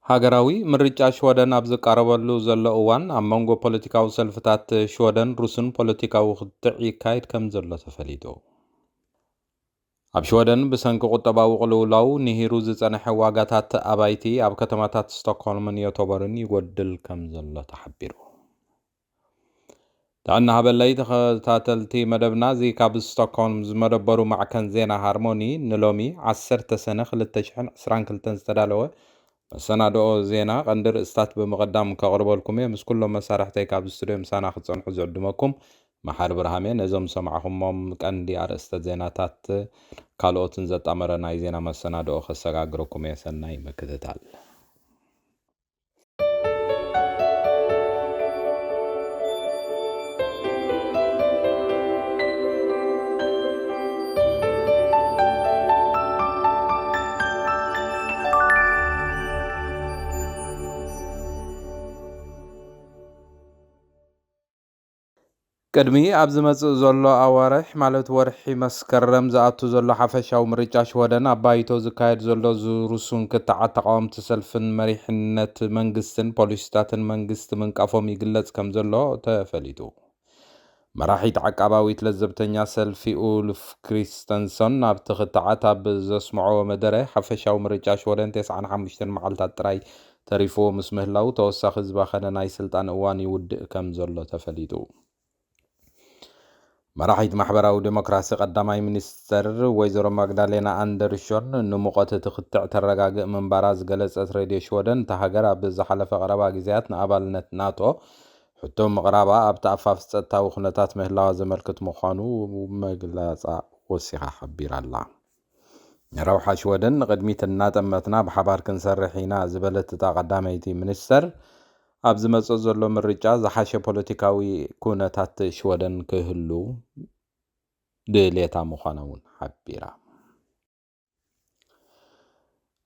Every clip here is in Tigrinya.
ሃገራዊ ምርጫ ሽወደን ኣብ ዝቃረበሉ ዘሎ እዋን፣ ኣብ መንጎ ፖለቲካዊ ሰልፍታት ሽወደን ርሱን ፖለቲካዊ ክትዕ ይካየድ ከም ዘሎ ተፈሊጡ። ኣብ ሽወደን ብሰንኪ ቁጠባዊ ቅልውላው ንሂሩ ዝጸንሐ ዋጋታት ኣባይቲ ኣብ ከተማታት ስቶክሆልምን ዮቶቦርን ይጎድል ከም ዘሎ ተሓቢሩ። ጥዕና ሃበለይ ተኸታተልቲ መደብና፣ እዚ ካብ ስቶክሆልም ዝመደበሩ ማዕከን ዜና ሃርሞኒ ንሎሚ ዓሰርተ ሰነ ክልተ ሽሕን ዕስራን ክልተን ዝተዳለወ መሰናድኦ ዜና ቀንዲ ርእስታት ብምቕዳም ከቕርበልኩም እየ። ምስ ኩሎም መሳርሕተይ ካብ ስቱድዮ ምሳና ክትጸንሑ ዝዕድመኩም መሓሪ ብርሃም እየ። ነዞም ሰማዕኹሞም ቀንዲ ኣርእስተ ዜናታት ካልኦትን ዘጣመረ ናይ ዜና መሰናድኦ ከሰጋግረኩም እየ። ሰናይ ምክትታል። ቅድሚ ኣብ ዝመጽእ ዘሎ ኣዋርሕ፣ ማለት ወርሒ መስከረም ዝኣቱ ዘሎ ሓፈሻዊ ምርጫ ሽወደን፣ ኣብ ባይቶ ዝካየድ ዘሎ ርሱን ክትዓት ተቓወምቲ ሰልፍን መሪሕነት መንግስትን ፖሊሲታትን መንግስቲ ምንቃፎም ይግለጽ ከም ዘሎ ተፈሊጡ። መራሒት ዓቃባዊት ለዘብተኛ ሰልፊ ኡልፍ ክሪስተንሶን ኣብቲ ክትዓት ኣብ ዘስምዖ መደረ፣ ሓፈሻዊ ምርጫ ሽወደን ተስዓን ሓሙሽተን መዓልታት ጥራይ ተሪፍዎ ምስ ምህላው፣ ተወሳኺ ዝባኸነ ናይ ስልጣን እዋን ይውድእ ከም ዘሎ ተፈሊጡ። መራሒት ማሕበራዊ ዴሞክራሲ ቀዳማይ ሚኒስተር ወይዘሮ ማግዳሌና ኣንደርሾን ንሙቐት እቲ ክትዕ ተረጋግእ ምንባራ ዝገለጸት ሬድዮ ሽወደን፣ እታ ሃገር ኣብ ዝሓለፈ ቀረባ ግዜያት ንኣባልነት ናቶ ሕቶ ምቕራባ ኣብቲ ኣፋፍ ጸጥታዊ ኩነታት ምህላዋ ዘመልክት ምዃኑ መግለጻ ወሲኻ ሓቢራ ኣላ። ንረብሓ ሽወደን ንቕድሚት እናጠመትና ብሓባር ክንሰርሕ ኢና ዝበለት እታ ቀዳመይቲ ሚኒስተር፣ ኣብ ዝመጽእ ዘሎ ምርጫ ዝሓሸ ፖለቲካዊ ኩነታት ሽወደን ክህሉ ድሌታ ምዃና እውን ሓቢራ።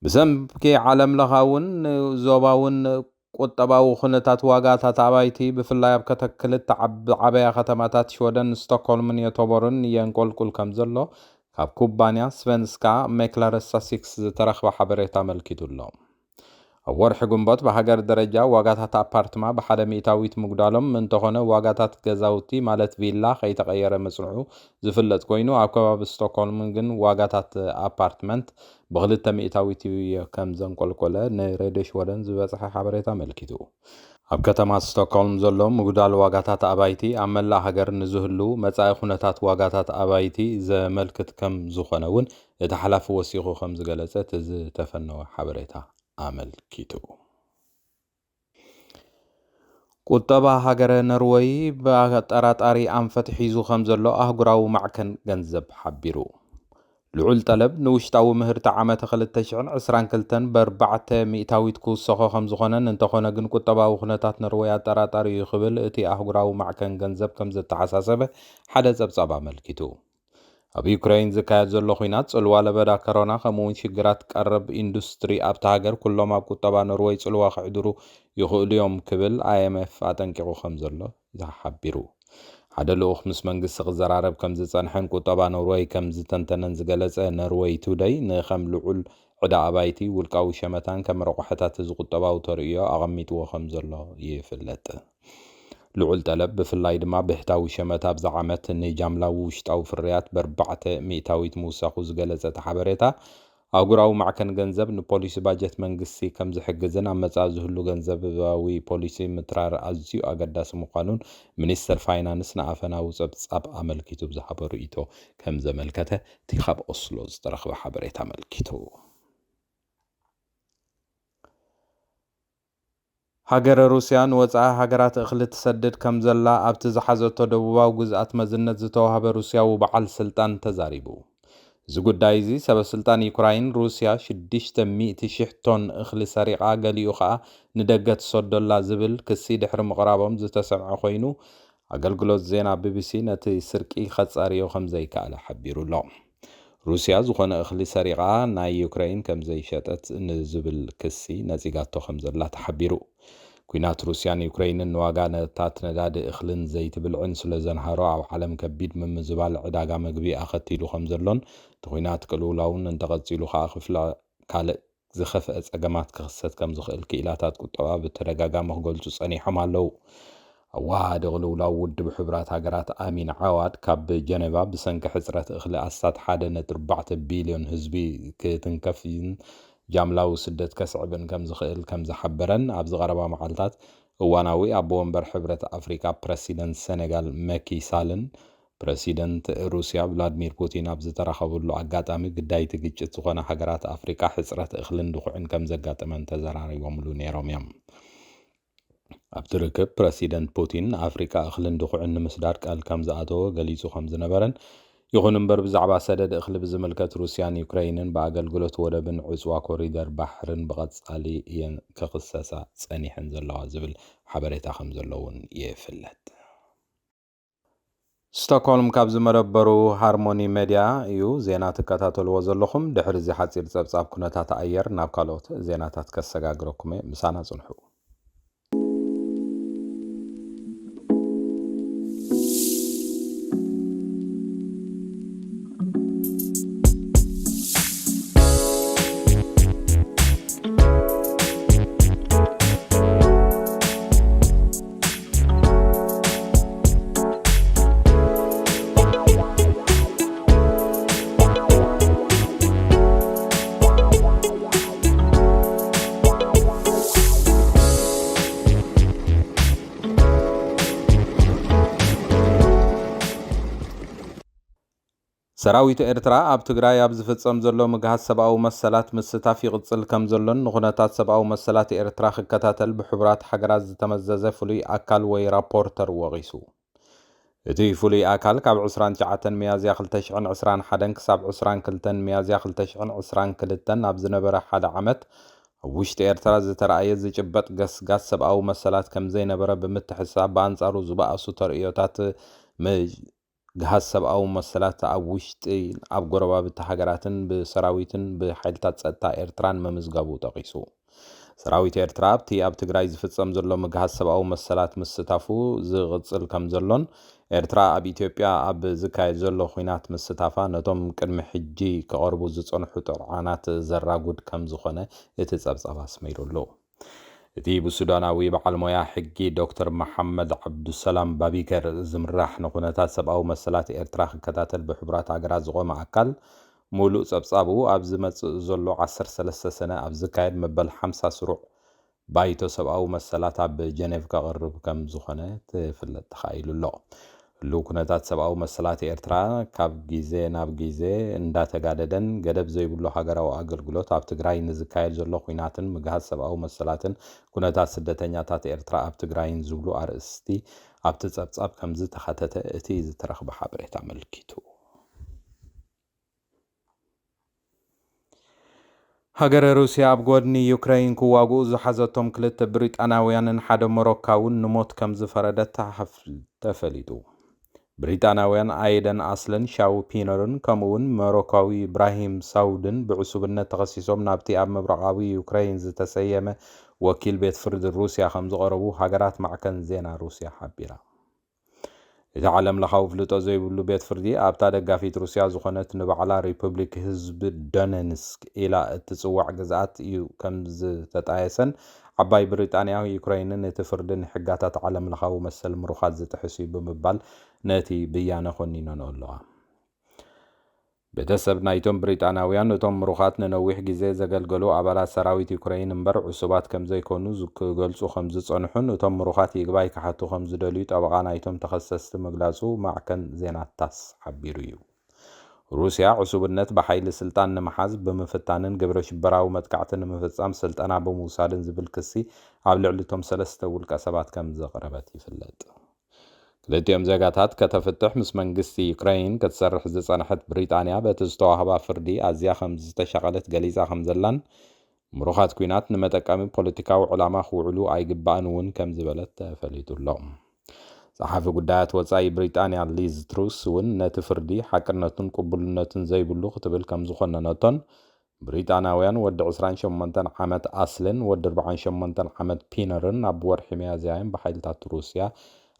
ብሰንኪ ዓለም ለኻውን ዞባውን ቁጠባዊ ኩነታት ዋጋታት ኣባይቲ ብፍላይ ኣብ ከተ-፣ ክልተ ዓብ-፣ ዓበያ ከተማታት ሽወደን ስቶክሆልምን ዮቶቦርን የንቆልቁል ከም ዘሎ ካብ ኩባንያ ስቨንስካ ሜክላረ ሳሲክስ ዝተረኽበ ሓበሬታ ኣመልኪቱ ኣሎ። ኣብ ወርሒ ግንቦት ብሃገር ደረጃ ዋጋታት ኣፓርትማ ብሓደ ሚእታዊት ምጉዳሎም እንተኾነ ዋጋታት ገዛውቲ ማለት ቪላ ከይተቐየረ ምጽንሑ ዝፍለጥ ኮይኑ ኣብ ከባቢ ስቶክሆልም ግን ዋጋታት ኣፓርትመንት ብክልተ ሚእታዊት እዩ ከም ዘንቆልቆለ ንሬድዮ ሽወደን ዝበጽሐ ሓበሬታ ኣመልኪቱ። ኣብ ከተማ ስቶክሆልም ዘሎ ምጉዳል ዋጋታት ኣባይቲ ኣብ መላእ ሃገር ንዝህሉ መጻኢ ኩነታት ዋጋታት ኣባይቲ ዘመልክት ከም ዝኾነ እውን እቲ ሓላፊ ወሲኹ ከም ዝገለጸ እቲ ዝተፈነወ ሓበሬታ ኣመልኪቱ። ቁጠባ ሃገረ ኖርወይ ብኣጠራጣሪ ኣንፈት ሒዙ ከም ዘሎ ኣህጉራዊ ማዕከን ገንዘብ ሓቢሩ። ልዑል ጠለብ ንውሽጣዊ ምህርቲ ዓመተ ክልተ ሽሕን ዕስራን ክልተን ብኣርባዕተ ሚእታዊት ክውሰኾ ከም ዝኾነን እንተኾነ ግን ቁጠባዊ ኩነታት ኖርወይ ኣጠራጣሪ እዩ ክብል እቲ ኣህጉራዊ ማዕከን ገንዘብ ከም ዘተሓሳሰበ ሓደ ጸብጻብ ኣመልኪቱ። ኣብ ዩክሬን ዝካየድ ዘሎ ኹናት፣ ጽልዋ ለበዳ ኮሮና፣ ከምኡውን ሽግራት ቀረብ ኢንዱስትሪ ኣብታ ሃገር፣ ኩሎም ኣብ ቁጠባ ኖርወይ ጽልዋ ከሕድሩ ይኽእሉ እዮም ክብል ኣይ ኤም ኤፍ ኣጠንቂቑ ከም ዘሎ ተሓቢሩ። ሓደ ልኡኽ ምስ መንግስቲ ክዘራረብ ከም ዝጸንሐን ቁጠባ ኖርወይ ከም ዝተንተነን ዝገለጸ ኖርወይ ቱደይ፣ ንኸም ልዑል ዕዳ ኣባይቲ፣ ውልቃዊ ሸመታን ከም ረቋሕታት እዚ ቁጠባዊ ተርእዮ ኣቐሚጥዎ ከም ዘሎ ይፍለጥ። ልዑል ጠለብ፣ ብፍላይ ድማ ብሕታዊ ሸመታ ኣብዚ ዓመት ንጃምላዊ ውሽጣዊ ፍርያት ብኣርባዕተ ሚእታዊት ምውሳኹ ዝገለጸ እቲ ሓበሬታ፣ ኣህጉራዊ ማዕከን ገንዘብ ንፖሊሲ ባጀት መንግስቲ ከም ዝሕግዝን ኣብ መጻኢ ዝህሉ ገንዘባዊ ፖሊሲ ምትራር ኣዝዩ ኣገዳሲ ምዃኑን ሚኒስተር ፋይናንስ ንኣፈናዊ ጸብጻብ ኣመልኪቱ ብዝሃቦ ርእይቶ ከም ዘመልከተ እቲ ካብ ኦስሎ ዝተረኽበ ሓበሬታ ኣመልኪቱ። ሃገረ ሩስያ ንወጻኢ ሃገራት እኽሊ ትሰድድ ከም ዘላ ኣብቲ ዝሓዘቶ ደቡባዊ ግዝኣት መዝነት ዝተዋህበ ሩስያዊ በዓል ስልጣን ተዛሪቡ። እዚ ጉዳይ እዚ ሰበ ስልጣን ዩክራይን፣ ሩስያ ሽዱሽተ ሚእቲ ሽሕ ቶን እኽሊ ሰሪቓ፣ ገሊኡ ከኣ ንደገ ትሰዶላ ዝብል ክሲ ድሕሪ ምቕራቦም ዝተሰምዐ ኮይኑ፣ ኣገልግሎት ዜና ቢ ቢ ሲ ነቲ ስርቂ ከጻርዮ ከም ዘይከኣለ ሓቢሩ ኣሎ። ሩስያ ዝኾነ እኽሊ ሰሪቓ ናይ ዩክረይን ከም ዘይሸጠት ንዝብል ክሲ ነጺጋቶ ከም ዘላ ተሓቢሩ። ኲናት ሩስያን ዩክረይንን ንዋጋ ነታት ነዳዲ፣ እኽልን ዘይቲ ብልዕን ስለ ዘንሃሮ፣ ኣብ ዓለም ከቢድ ምምዝባል ዕዳጋ መግቢ ኣኸቲሉ ከም ዘሎን፣ እቲ ኲናት ቅልውላውን እንተቐጺሉ ከኣ ክፍለ ካልእ ዝኸፍአ ጸገማት ክኽሰት ከም ዝኽእል ክኢላታት ቁጠባ ብተደጋጋሚ ክገልጹ ጸኒሖም ኣለዉ። ኣወሃሃዲ ቅልውላው ውድብ ሕቡራት ሃገራት ኣሚን ዓዋድ ካብ ጀነቫ ብሰንኪ ሕጽረት እኽሊ ኣስታት ሓደ ነጥቢ ኣርባዕተ ቢልዮን ህዝቢ ክትንከፍን ጃምላዊ ስደት ከስዕብን ከም ዝኽእል ከም ዝሓበረን ኣብዚ ቀረባ መዓልታት እዋናዊ ኣቦ ወንበር ሕብረት ኣፍሪካ ፕረሲደንት ሰነጋል መኪ ሳልን ፕረሲደንት ሩስያ ቭላድሚር ፑቲን ኣብ ዝተራኸብሉ ኣጋጣሚ ግዳይቲ ግጭት ዝኾነ ሃገራት ኣፍሪካ ሕፅረት እኽልን ድኹዕን ከም ዘጋጠመን ተዘራሪቦምሉ ነይሮም እዮም። ኣብቲ ርክብ ፕረሲደንት ፑቲን ንኣፍሪካ እኽልን ድኹዕን ንምስዳድ ቃል ከም ዝኣተወ ገሊጹ ከም ዝነበረን ይኹን እምበር ብዛዕባ ሰደድ እኽሊ ብዝምልከት ሩስያን ዩክረይንን ብኣገልግሎት ወደብን ዕፅዋ ኮሪደር ባሕርን ብቐጻሊ እየን ክኽሰሳ ጸኒሐን ዘለዋ ዝብል ሓበሬታ ከም ዘሎ እውን ይፍለጥ። ስቶክሆልም ካብ ዝመደበሩ ሃርሞኒ ሜድያ እዩ ዜና ትከታተልዎ ዘለኹም። ድሕሪ እዚ ሓፂር ፀብፃብ ኩነታት ኣየር ናብ ካልኦት ዜናታት ከሰጋግረኩም እየ። ምሳና ፅንሑ። ሰራዊት ኤርትራ ኣብ ትግራይ ኣብ ዝፍጸም ዘሎ ምግሃስ ሰብኣዊ መሰላት ምስታፍ ይቕጽል ከም ዘሎን ንኹነታት ሰብኣዊ መሰላት ኤርትራ ክከታተል ብሕቡራት ሃገራት ዝተመዘዘ ፍሉይ ኣካል ወይ ራፖርተር ወቒሱ። እቲ ፍሉይ ኣካል ካብ ዕስራን ትሽዓተን ሚያዝያ ክልተ ሽሕን ዕስራን ሓደን ክሳብ ዕስራን ክልተን ሚያዝያ ክልተ ሽሕን ዕስራን ክልተን ኣብ ዝነበረ ሓደ ዓመት ኣብ ውሽጢ ኤርትራ ዝተረኣየ ዝጭበጥ ገስጋስ ሰብኣዊ መሰላት ከም ዘይነበረ ብምትሕስሳብ ብኣንጻሩ ዝበኣሱ ተርእዮታት ም- ግሃስ ሰብኣዊ መሰላት ኣብ ውሽጢ ኣብ ጎረባብቲ ሃገራትን ብሰራዊትን ብሓይልታት ጸጥታ ኤርትራን ምምዝጋቡ ጠቒሱ። ሰራዊት ኤርትራ ኣብቲ ኣብ ትግራይ ዝፍጸም ዘሎ ምግሃስ ሰብኣዊ መሰላት ምስታፉ ዝቕጽል ከም ዘሎን ኤርትራ ኣብ ኢትዮጵያ ኣብ ዝካየድ ዘሎ ኹናት ምስታፋ ነቶም ቅድሚ ሕጂ ክቐርቡ ዝጸንሑ ጥርዓናት ዘራጉድ ከም ዝኾነ እቲ ጸብጻብ ኣስሚሩሉ። እቲ ብሱዳናዊ በዓል ሞያ ሕጊ ዶክተር መሓመድ ዓብዱሰላም ባቢከር ዝምራሕ ንኩነታት ሰብኣዊ መሰላት ኤርትራ ክከታተል ብሕቡራት ሃገራት ዝቖመ ኣካል፣ ሙሉእ ጸብጻቡ ኣብ ዝመጽእ ዘሎ ዓሰርተ ሰለስተ ሰነ ኣብ ዝካየድ መበል ሓምሳ ስሩዕ ባይቶ ሰብኣዊ መሰላት ኣብ ጀኔቭ ከቕርብ ከም ዝኾነ ክፍለጥ ተኻኢሉ ኣሎ። ህሉው ኩነታት ሰብኣዊ መሰላት ኤርትራ ካብ ግዜ ናብ ግዜ እንዳተጋደደን ገደብ ዘይብሉ ሃገራዊ ኣገልግሎት ኣብ ትግራይ ንዝካየድ ዘሎ ኲናትን ምግሃስ ሰብኣዊ መሰላትን ኩነታት ስደተኛታት ኤርትራ ኣብ ትግራይን ዝብሉ ኣርእስቲ ኣብቲ ጸብጻብ ከም ዝተኻተተ እቲ ዝተረኽበ ሓበሬታ ኣመልኪቱ። ሃገረ ሩስያ ኣብ ጎድኒ ዩክረይን ክዋግኡ ዝሓዘቶም ክልተ ብሪጣናውያንን ሓደ ሞሮካውን ንሞት ከም ዝፈረደት ተሓፍ- ተፈሊጡ። ብሪጣናውያን ኣይደን ኣስለን ሻው ፒነርን ከምኡውን ሞሮካዊ ኢብራሂም ሳውድን ብዕሱብነት ተኸሲሶም ናብቲ ኣብ ምብራቓዊ ዩክረይን ዝተሰየመ ወኪል ቤት ፍርዲ ሩስያ ከም ዝቐረቡ ሃገራት ማዕከን ዜና ሩስያ ሓቢራ። እቲ ዓለም ለኻዊ ኣፍልጦ ዘይብሉ ቤት ፍርዲ ኣብታ ደጋፊት ሩስያ ዝኾነት ንባዕላ ሪፑብሊክ ህዝቢ ዶነንስክ ኢላ እትጽዋዕ ግዝኣት እዩ ከም ዝተጣየሰን ዓባይ ብሪጣንያ ዩክረይንን እቲ ፍርዲ ንሕጋታት ዓለም ለኻዊ መሰል ምሩኻት ዝጥሕስ እዩ ብምባል ነቲ ብያነ ኮኒነንኦ ኣለዋ። ቤተሰብ ናይቶም ብሪጣናውያን እቶም ምሩኻት ንነዊሕ ግዜ ዘገልገሉ ኣባላት ሰራዊት ዩክረይን እምበር ዕሱባት ከም ዘይኮኑ ዝ- ክገልጹ ከም ዝጸንሑን እቶም ምሩኻት ይግባይ ክሓቱ ከም ዝደልዩ ጠበቓ ናይቶም ተኸሰስቲ ምግላጹ ማዕከን ዜና ታስ ሓቢሩ እዩ። ሩስያ ዕሱብነት ብሓይሊ ስልጣን ንምሓዝ ብምፍታንን ግብረ ሽበራዊ መጥቃዕቲ ንምፍጻም ስልጠና ብምውሳድን ዝብል ክሲ ኣብ ልዕሊ እቶም ሰለስተ ውልቀ ሰባት ከም ዘቕረበት ይፍለጥ። ክልቲኦም ዜጋታት ከተፍትሕ ምስ መንግስቲ ዩክረይን ክትሰርሕ ዝጸንሐት ብሪጣንያ በቲ ዝተዋህባ ፍርዲ ኣዝያ ከም ዝተሻቐለት ገሊጻ ከም ዘላን ምሩኻት ኲናት ንመጠቀሚ ፖለቲካዊ ዕላማ ክውዕሉ ኣይግባእን እውን ከም ዝበለት ተፈሊጡ ኣሎ። ጸሓፊ ጉዳያት ወጻኢ ብሪጣንያ ሊዝ ትሩስ እውን ነቲ ፍርዲ ሓቅነቱን ቅቡልነቱን ዘይብሉ ክትብል ከም ዝኾነነቶን ብሪጣናውያን ወዲ ዕስራን ሸሞንተን ዓመት ኣስልን ወዲ ኣርባዓን ሸሞንተን ዓመት ፒነርን ኣብ ወርሒ ሚያዝያ እዮም ብሓይልታት ሩስያ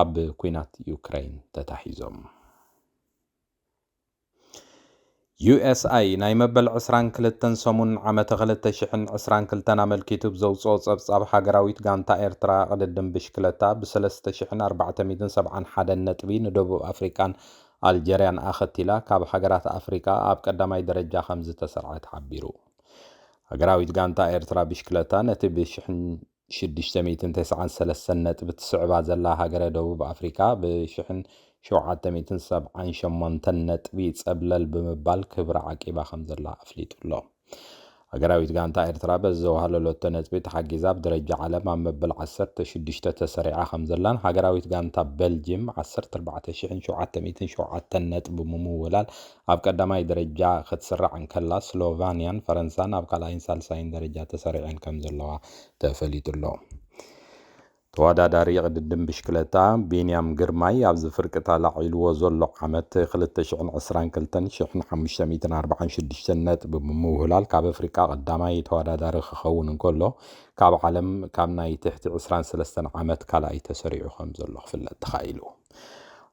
ኣብ ኲናት ዩክረይን ተታሒዞም። ዩ ኤስ ኣይ ናይ መበል ዕስራን ክልተን ሰሙን ዓመተ ክልተ ሽሕን ዕስራን ክልተን ኣመልኪቱ ብዘውፅኦ ፀብፃብ፣ ሃገራዊት ጋንታ ኤርትራ ቅድድም ብሽክለታ ብ ሰለስተ ሽሕን ኣርባዕተ ሚእትን ሰብዓን ሓደን ነጥቢ ንደቡብ ኣፍሪቃን ኣልጀርያን ኣኸቲላ ካብ ሃገራት ኣፍሪቃ ኣብ ቀዳማይ ደረጃ ከም ዝተሰርዐ ተሓቢሩ። ሃገራዊት ጋንታ ኤርትራ ብሽክለታ ነቲ ብ ሽሕን ሽዱሽተ ሚእትን ተስዓን ሰለስተን ነጥቢ ትስዕባ ዘላ ሃገረ ደቡብ ኣፍሪቃ ብ ሽሕን ሸውዓተ ሚእትን ሰብዓን ሸሞንተን ነጥቢ ጸብለል ብምባል ክብራ ዓቂባ ከም ዘላ ኣፍሊጡ ኣሎ። ሃገራዊት ጋንታ ኤርትራ በዚ ዘውሃለለቶ ነጥቢ ተሓጊዛ ኣብ ደረጃ ዓለም ኣብ መበል ዓሰርተ ሽዱሽተ ተሰሪዓ ከም ዘላን ሃገራዊት ጋንታ በልጅም ዓሰርተ ኣርባዕተ ሽሕን ሸውዓተ ሚእትን ሸውዓተን ነጥቢ ብምውላል ኣብ ቀዳማይ ደረጃ ክትስራዕ እንከላ፣ ስሎቫንያን ፈረንሳን ኣብ ካልኣይን ሳልሳይን ደረጃ ተሰሪዐን ከም ዘለዋ ተፈሊጡ ኣሎ። ተወዳዳሪ ቅድድም ብሽክለታ ቢንያም ግርማይ ኣብዚ ፍርቂ ተላዒልዎ ዘሎ ዓመት ክልተ ሽሕን ዕስራን ክልተን ሽሕን ሓሙሽተ ሚእትን ኣርባዓን ሽዱሽተን ነጥቢ ብምውህላል ካብ ኣፍሪቃ ቀዳማይ ተወዳዳሪ ክኸውን እንከሎ፣ ካብ ዓለም ካብ ናይ ትሕቲ ዕስራን ሰለስተን ዓመት ካልኣይ ተሰሪዑ ከም ዘሎ ክፍለጥ ተኻኢሉ።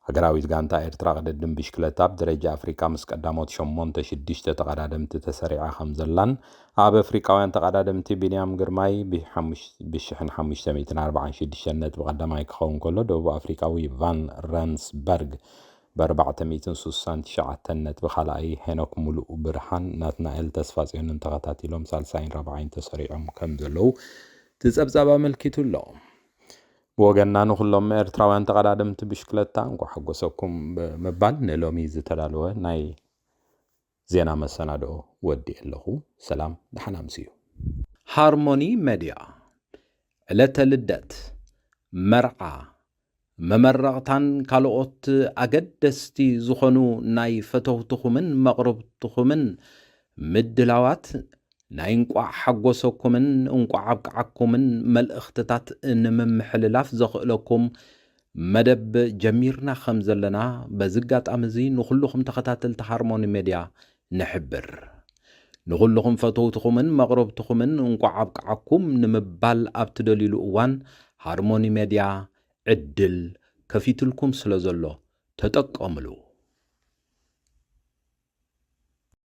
ሃገራዊት ጋንታ ኤርትራ ቅድድም ብሽክለታ ኣብ ደረጃ ኣፍሪቃ ምስ ቀዳሞት ሸሞንተ ሽዱሽተ ተቐዳደምቲ ተሰሪዓ ከም ዘላን ኣብ ኣፍሪቃውያን ተቐዳደምቲ ቢንያም ግርማይ ብ ሽሕን ሓሙሽተ ሚእትን ኣርባዓን ሽዱሽተን ነጥቢ ቀዳማይ ክኸውን ከሎ፣ ደቡብ ኣፍሪቃዊ ቫን ረንስበርግ ብ ኣርባዕተ ሚእትን ስሳን ትሽዓተን ነጥቢ ካልኣይ፣ ሄኖክ ሙሉእ ብርሃን ናትናኤል ተስፋጽዮንን ተኸታቲሎም ሳልሳይን ራብዓይን ተሰሪዖም ከም ዘለዉ እቲ ጸብጻብ ኣመልኪቱ ኣሎ። ብወገንና ንኹሎም ኤርትራውያን ተቐዳደምቲ ብሽክለታ እንኳዕ ሓጎሰኩም ብምባል ንሎሚ ዝተዳለወ ናይ ዜና መሰናድኦ ወዲኤ ኣለኹ። ሰላም፣ ደሓን ኣምስዩ። ሃርሞኒ ሜድያ፣ ዕለተ ልደት፣ መርዓ፣ መመረቕታን ካልኦት ኣገደስቲ ዝኾኑ ናይ ፈተውትኹምን መቕርብትኹምን ምድላዋት ናይ እንቋዕ ሓጎሰኩምን እንቋዕ ኣብቅዓኩምን መልእኽትታት ንምምሕልላፍ ዘኽእለኩም መደብ ጀሚርና ከም ዘለና በዚ ኣጋጣሚ እዚ ንኹልኹም ተኸታተልቲ ሃርሞኒ ሜድያ ንሕብር። ንኹልኹም ፈተውትኹምን መቕረብትኹምን እንቋዕ ኣብቅዓኩም ንምባል ኣብ ትደልዩሉ እዋን ሃርሞኒ ሜድያ ዕድል ከፊትልኩም ስለ ዘሎ ተጠቀምሉ።